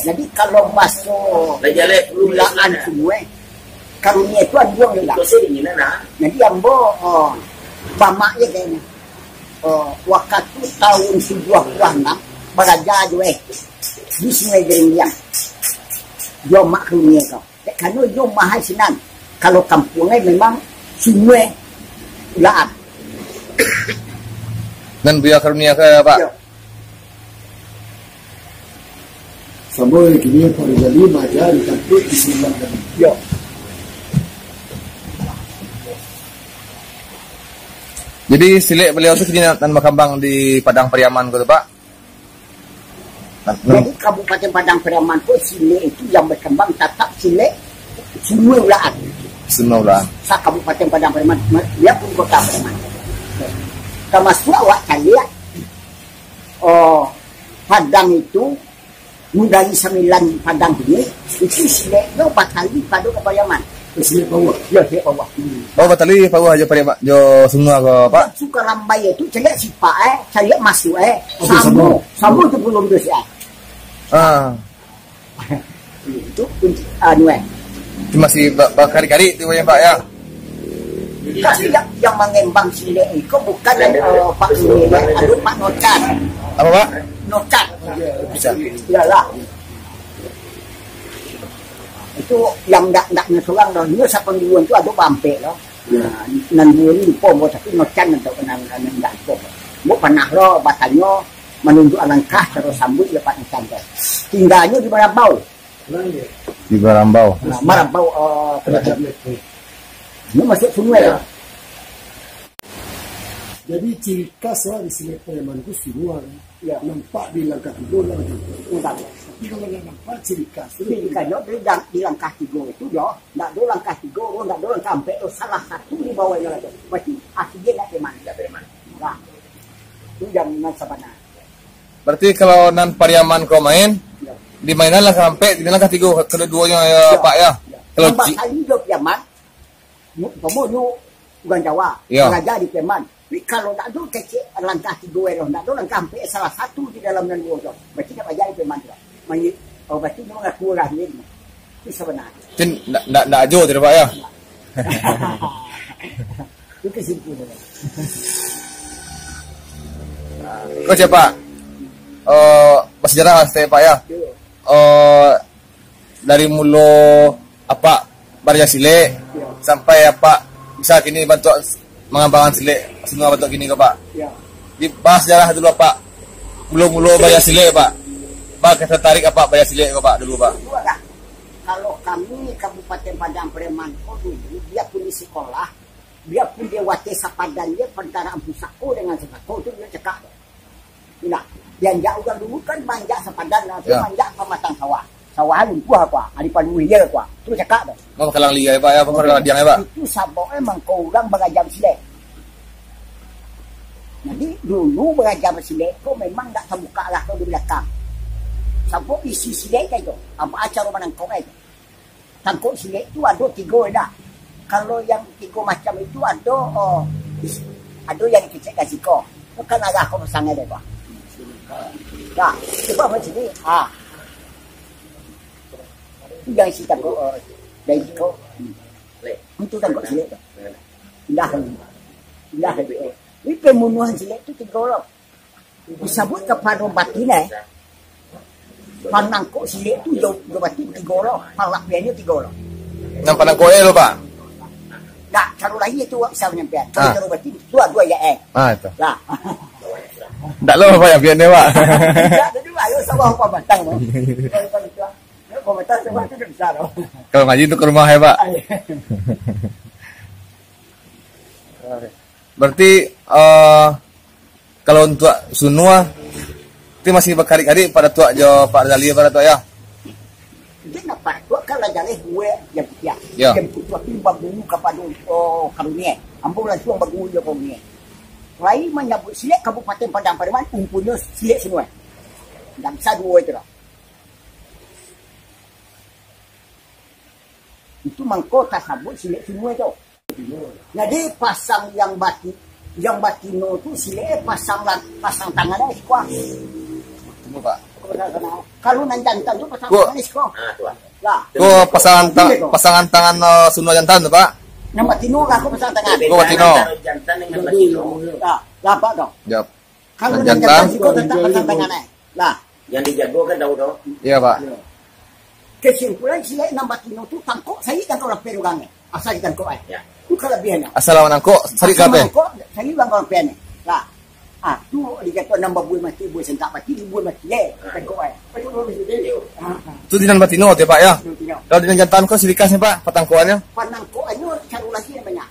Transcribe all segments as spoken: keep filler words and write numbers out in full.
Jadi kalau baso ulaan Sungai, Karunia tu anduang lah. Jadi ambo, oh, bamak je kayaknya. Oh, wakatu tahun tujuah puluah anam, baraja jo eh di Sungai Geringgiang. Jo Mak Karunia tu. Dek kano jo mahal sinan. Kalau kampuang eh memang Sungai ulaan. Nan Buya Karunia ke, Pak? Yo. Sampai kini Pak Rizali maaja di tampek di Silang tadi. Yo. Jadi, silek baliau tu kini nan, nan bakambang di Padang Pariaman ko tu, Pak? Nan, nan Jadi, Kabupaten Padang Pariaman ko silek itu yang bakambang tatap silek Sungai ulaan. Sungai ulaan. Sa Kabupaten Padang Pariaman, ma-, dia pun kota Pariaman. Tamasuak awak caliak, oh, Padang itu, dari sambilan Padang ini, itu sileknyo batali pado ka Pariaman. Silek bawah. Ya, silek bawah. Hmm. Oh, batali bawah jo Pariaman, jo Sungai ko, Pak? Suka Rambai itu caliak sipak, eh, caliak masuk, eh. Oke, Samo, samo. Samo tu belum tu, eh. Ah. Itu kunci, anu, eh. Itu masih ba-, bakarik-karik tu, ya, Pak, ya? Tapi yang, yang mangembang silek iko bukan, eh, Pak Sunil, eh, ado Pak Nocan. Apa, Pak? Nocan. Bisa. Iyalah. Itu yang ndak, ndak nyo surang doh. Nyo sapanduluan tu ado bampek lo. Ya. Nah, nan duo ni lupo ambo, tapi Nocan nan tau nan, nan ndak lupo. Ambo panah lo batanyo, manunjuak langkah, caro sambuik jo Pak Nocan tu. Tingganyo di Marambau. Di Marambau. Nah, Marambau, eh, Kerajaan. Ini masuk Sungai. Ya. Jadi, ciri khas lah di Sungai Pariaman tu Sungai, kan? Ya. Nampak di langkah tigo lah. Nampak. Tapi kalau ndak nampak, ciri khas tu. Ciri khasnyo di lang-, di langkah tigo itu, yo. Ndak ado langkah tigo, ndak ado langkah ampek, salah satu di bawah itu lah tu. Berarti asli dia ndak Pariaman. Ndak Pariaman. Nah, itu jaminan sabana. Berarti kalau nan Pariaman ko main, Ya. di mainan langkah ampek, di langkah tigo, kaduo-duonyo, ya, Ya. Pak, ya? Ya. Kalau Tambah ji- kali jo Pariaman, Mu-, umpamo nyo urang Jawa, Iyo. baraja di Pariaman. Tapi kalau ndak ado kecek langkah tigo elo, ndak ado langkah ampek, salah satu di dalam nan duo tu. Berarti ndak baraja di Pariaman tu. Mangi-, oh, berarti nyo mangaku urang ni. Itu sabananyo. Itu ndak, ndak, ndak ajo tu, Pak, ya? Itu kesimpulannya. Ko cek, Pak? Eh, basajarah lah saketek, Pak, ya? Iyo. Eh, dari mulo apak baraja silek, Iyo. sampai apak bisa kini bantuak mangambangan silek, Sungai bantuak kini ko, Pak. Iyo. Di, bahas sajarah dulu, Pak. Mulo-mulo baraja silek, Pak. Baa katatarik apak baraja silek ko, Pak, dulu, Pak? Dulu, Pak. Kalau kami Kabupaten Padang Pariaman ko dulu, biapun di sikolah, biapun di wateh sapadan je, pantaraan pusako dengan sasako tu, dia cakak tu. Nah, dianjak urang dulu kan manjak sapadan lah, tu Ya. manjak pamatang sawah. Sawah lumpuah ko, ari paluih je ko. Tu cakak tu. Mau kalang liai, Pak, ya, apa kalang ladiang, ya, Pak? Itu sabab emang ko urang baraja silek. Jadi, dulu baraja silek ko memang ndak tabuka lah ko di balakang. Sabab isi silek kan tu. Apa caro manangkok kan tu. Tangkok silek tu ado tigo dah. Kalau yang tigo macam itu ado, oh, ado yang kecek ka siko. Bukan arah ko pasang deh, Pak. Dah, cuba buat sini. Ah. Itu yang isi tangkok, oh, dari siko. Hmm. Itu tangkok silek tu. Indah. Indah. Ini pembunuhan silek tu tigo lo. Disabuik kapado batin, eh. Panangkok silek tu jo, jo batin tigo lo, palapiannyo tigo lo. Nan panangkok e lo, Pak? Dak, caro lain itu awak bisa manyampaian. Kalau Ah. caro batin, tu ado ayat, eh. Ah, itu. Lah. Dak lo, Pak, yang pian ni, Pak. Dak, tadi, ayo, sawah apa batang, Pak. Kalau, kalau itu, ayo, apa batang, sawah tu dah bisa, lo. Kalau ngaji tu ka rumah, ya, Pak? Ah, iya. Berarti, eh, kalau untuak Sunua, ti masih bakarik-karik pado Datuak jo Pak Razali pado Datuak, ya? Indak, Pak, tu kan lah jaleh dua yang putiah. Ya. Yang putiah tu baguru kapado, oh, Karunia. Ambo langsung baguru jo Karunia. Lai manyabuik silek Kabupaten Padang Pariaman, umpunyo silek Sunua. Indak bisa duo itu lah. Itu mangko tasabuik silek Sunua tu. Jadi, pasang yang bati-, yang batino tu silek, eh, pasang la-, pasang tangan, eh, sikuang. Tunggu, Pak. Kalau nan jantan tu pasang Ko- manis ko. Ah, tu lah. Lah. Ko pasangan ta- Iya, ko. Pasangan tangan, eh, Sunua jantan tu, Pak? Nan batino lah ko pasang tangan. Ko batino. Antara jantan dengan batino. Lah, lah, Pak, tu. Jawab. Kalau Nan nan jantan. Jantan siko tetap pasang tangan, eh. Lah. Yang dijago kan tahu tu. Iya, Pak. Iya. Kesimpulan silek nan batino tu tangkok sarik kan kalau lapeh urang, eh. Asal ditangkok, eh. Ya. Tu kalabiahannyo. Asal lawan nangkok, sarik Asal ka lapeh. Nangkok, sarik urang kalau lapeh, eh. Lah. Ah, tu dikata nan babuai mati, buai santak mati, dibuai mati, eh. Ah. Tangkok, eh. Betul, betul, betul. Ah, ah. Tu di nan batino tu, Pak, ya? Batino. Kalau di nan jantan ko sirikas ni, Pak, patangkokannyo? Panangkokannyo caro lagi nan banyak.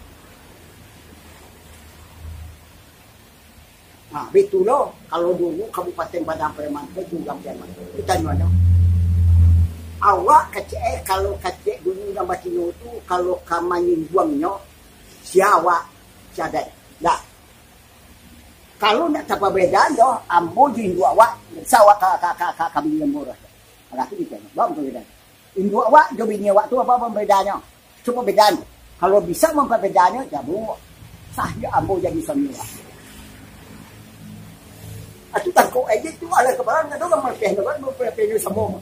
Ha, baitulah, kalau dulu Kabupaten Padang Pariaman tu urang Pariaman. Ditanyo nyo, awak kecek, eh, kalau kecek dulu urang batino tu, kalau ka manyingguangnyo, sia awak, sia den. Dah. Kalau nak tapabedaan doh, ambo jo induak awak, bisa awak ka, ka, ka, ka, ka bini ambo doh. Alah tu kito, baa pambedaan? Induak awak jo bini awak tu apo pambedaannyo? Cukup bedaan. Kalau bisa mampabedaan, ya, Bu, sah je ambo jadi suami awak. Atu tangkok aja tu, alah kabaran, kadang urang malapeh, urang malapeh samo.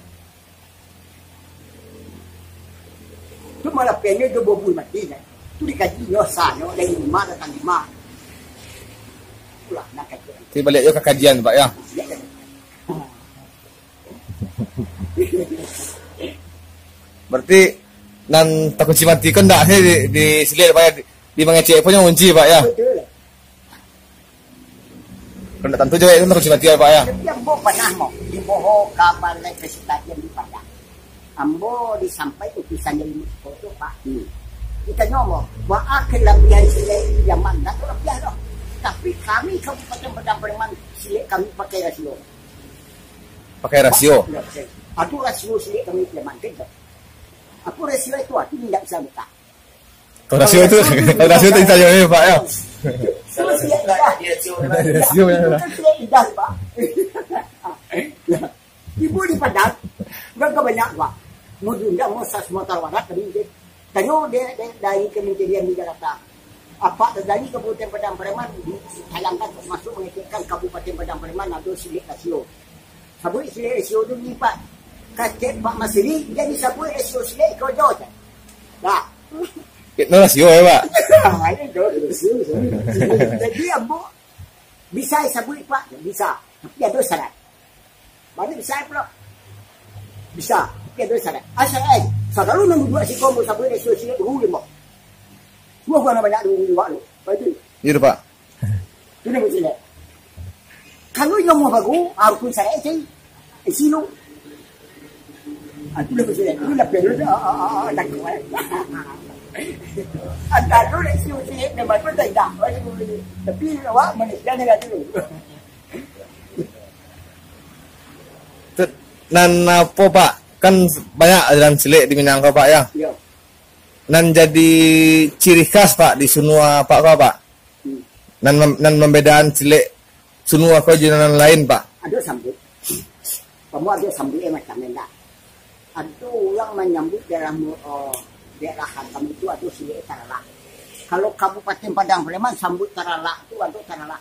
Tu malapehnyo jo bobui mati, kan. Tu dikaji nyo, sahnyo, dari lima datang lima. Itulah, nak kaji. Tapi baliak jo ka kajian, Pak, ya? Ya, ya. Berarti nan takunci mati ko ndak sih di, di silek, Pak, ya? Di, di mangecek pun yang kunci, Pak, ya? Betul. Kalau ndak tantu jawek tu takunci mati, Pak, ya? Tapi ambo panah, mo, diboho ka balai presitarian di Padang. Ambo disampai utusan dari Meksiko tu, Pak. Hmm. Ditanyo, mo, baa kalabiahan silek Piaman? Ndak ado labiah doh. Tapi kami Kabupaten Padang Pariaman, silek kami pakai rasio. Pakai rasio. Ado rasio silek kami Piaman, kan? Apo rasio itu? Atu indak bisa buka. Kalau rasio tu, kalau rasio tu insan yo, Pak, ya. Kalau silek lidah. Rasio, ya. Itu kan silek lidah, Pak. Ibu di Padang, urang ka banyak, Pak. Mau diundang, mau sa-, Sumatera Barat, tadi, tanyo dek, dek, dari kementerian di Jakarta. Apak tadi Kabupaten Padang Pariaman, ditayangkan masuk mangecekkan Kabupaten Padang Pariaman ado silek rasio. Sabuik silek rasio tu ni, Pak. Kecek Pak Masri, jadi sabuik rasio silek iko jo, cak. Dah. Itu rasio, ya, Pak? Itu. Jadi, ambo bisa sabuik, Pak? Bisa. Tapi ado syarat. Bana bisa pulo? Bisa. Tapi ado syarat. Asal, eh, sagalo nan duduak siko, ambo sabuik rasio silek, rugi, ambo. Dua bulan banyak dulu, dua lu. Baik tu. Iya, Pak. Tu nan basilek. Kalau inyo mau bagu, ah, rukun syariat cai. Isi lu. Ah, tu nan basilek. Tu lah perlu dah. Ah, ah, ah, ah, tak kuat. Antaro nak isi usilek, memang tu tak indah. Tapi awak manusia ni lah tu. Tu, nan apo, Pak? Kan banyak aliran silek di Minang ko, Pak, ya? Ya. Nan jadi ciri khas, Pak, di Sunua, Pak, ko, Pak? Hmm. Nan mem-, nan mambedaan silek Sunua ko jo nan lain, Pak? Ado sambuik. Kamu ado sambuik, eh, macam ni, ndak? Ado urang manyambuik dalam, eh, daerah kami tu ado silek taralak. Kalau Kabupaten Padang Pariaman, sambuik taralak tu ado taralak.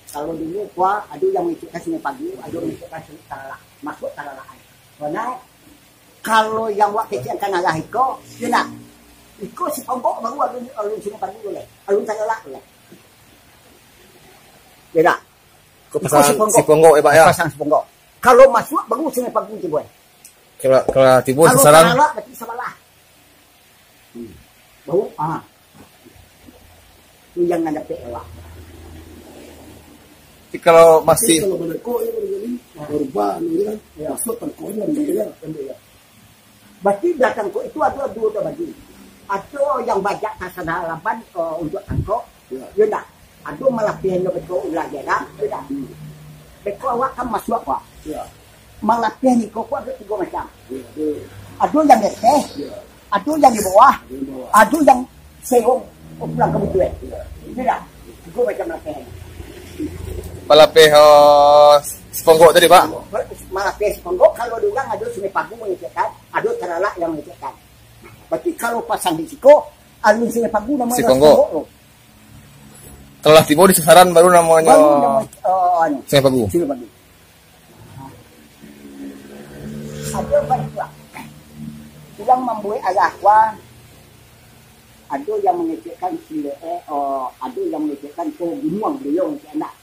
Kalau dulu, Pak, ado yang mangecekkan Sungai Pagu, ado mangecekkan Sungai Taralak. Masuk taralak ai. Karena kalau yang wak kecekkan arah iko, yo ndak? Iko Siponggok baru alun, alun Sungai Pagu tu lai. Alun Taralak tu lai. Yo ndak? Ko iko pasang Siponggok. Siponggok, ya, Pak, ya? Pasang Siponggok. Kalau masuk baru Sungai Pagu tu, boy. Kalau, kalau tibo Kalau sasaran. Taralak, berarti sabalah. Hmm. Baru, ah. Tu yang nak dapek awak. Tapi kalau masih Tapi kalau balekok, ya, baru jadi, baru ba, ni kan, Ya. masuk tangkok ni, ambil, ya, ambil, ya. Berarti batangkok itu ado duo tabagi. Ado yang bajak tasana laban, eh, untuk tangkok. Ya. Ya ndak? Ado malapeh yang beko ulah dia dah, ya dah. Hmm. Beko awak kan masuk awak. Ya. Malapeh ni kok ado tigo macam. Ya, betul. Ado yang di ateh, Ya. ado yang di bawah, Di bawah. ado yang seong, oh, pulang ka butuh, eh. Ya. Itu dah. Tigo macam malapeh. Malapeh, oh, Siponggok tadi, Pak? Malapeh Siponggok, kalau di urang ado Sungai Pagu mangecekkan, ado Taralak yang mangecekkan. Berarti kalau pasang di siko, alun Sungai Pagu namonyo Siponggok. Siponggok tu. Kalau lah tibo di sasaran baru namonyo Baru namo, eh, anu, Sungai Pagu. Sungai Pagu. Ado bantuak. Bilang mambuek alah kuah, ado yang mangecekkan sile-, eh, oh, ado yang mangecekkan ko gunuang, baliau ngecek anak.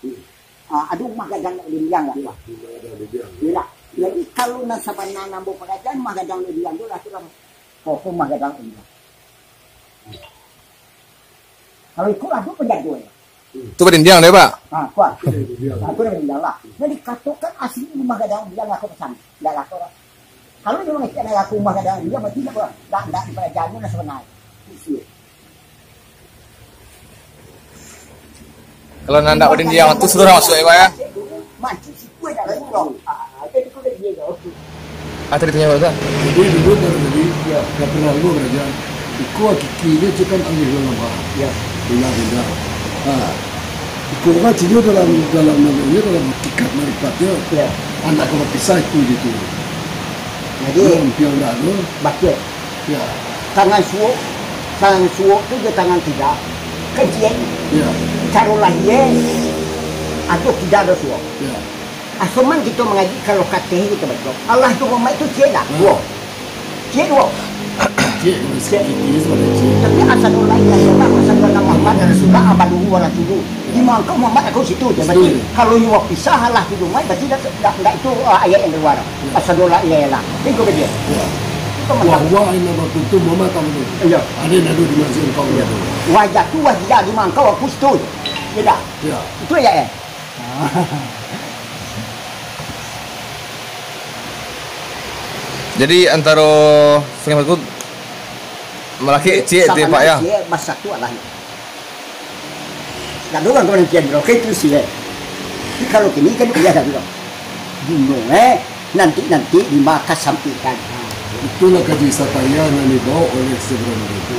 Ah, ado umah gadang nak dinding lah. Iyolah. Jadi, kalau nan sabana nan baparajaan, umah gadang nak dinding tu lah tu lah. Ko, ko umah gadang nak dinding. Kalau iko lah, tu panjago, eh. Tu badindiang deh, Pak? Ha, kuat. Ha, tu badindiang lah. Jadi, katokan asli rumah gadang dia laku pesan. Ndak laku lah. Kalau dia mangecek ndak laku rumah gadang dia, berarti ndak, ndak, ndak diparajaan lah sabananyo. Isi. Kalau nan ndak badindiang tu sudah masuk, ya, Pak, ya? Mancing sikua dah lalu, bro. Ah, jadi kau dah dia, bro. Ah, tadi tanya apa, Ustaz? Jadi, dulu kalau jadi, ya, dah pernah dulu kerja. Iko hakiki dia cakap alih dalam, ah. Ya. Pindah-pindah. Ah. Iko kan sini dalam, dalam namanya, dalam tingkat marifat dia. Ya. Anak kalau pisah itu gitu. Jadi, dia ampiang dah tu. Baca. Ya. Tangan suok, tangan suok tu jo tangan kida. Kan ciek. Ya. Caro lahia, ado kida ado suok. Ya. Asoman kito mangaji kalau kateh kito baco. Allah tu Muhammad tu ciek dah. Hmm. Duo. Ciek duo. Ciek, ciek. Ciek sebenarnya ciek. Tapi asyhadu an la ilaha illallah, asyhadu anna Muhammadan rasulullah, abadu wa rasuluh. Di mangko Muhammad aku situ je. Berarti kalau iyo pisah Allah tu Muhammad, berarti dah, dah, dah itu, ah, ayat yang keluar. Ya. Asyhadu an la ilaha illallah. Itu ke dia. Ya. Itu Muhammad. Wa huwa aina ma kuntum wa ma ta'malun. Iya. Ada yang ada di masjid kau. Iya. Wajah tu wajah di mangko aku situ. Iya dah. Ya. Itu ayat, eh. Jadi, antaro Sungai Bakut malakik ciek tu, Pak, ya? Ciek, basatu lah. Ndak ada urang kawan kian bro, kayak itu sih, eh. Tapi kalau kini kan iya dah bro. Bunuh, eh. Nanti-nanti di maka sampaikan. Itulah kaji satria yang dibawa oleh seberang itu.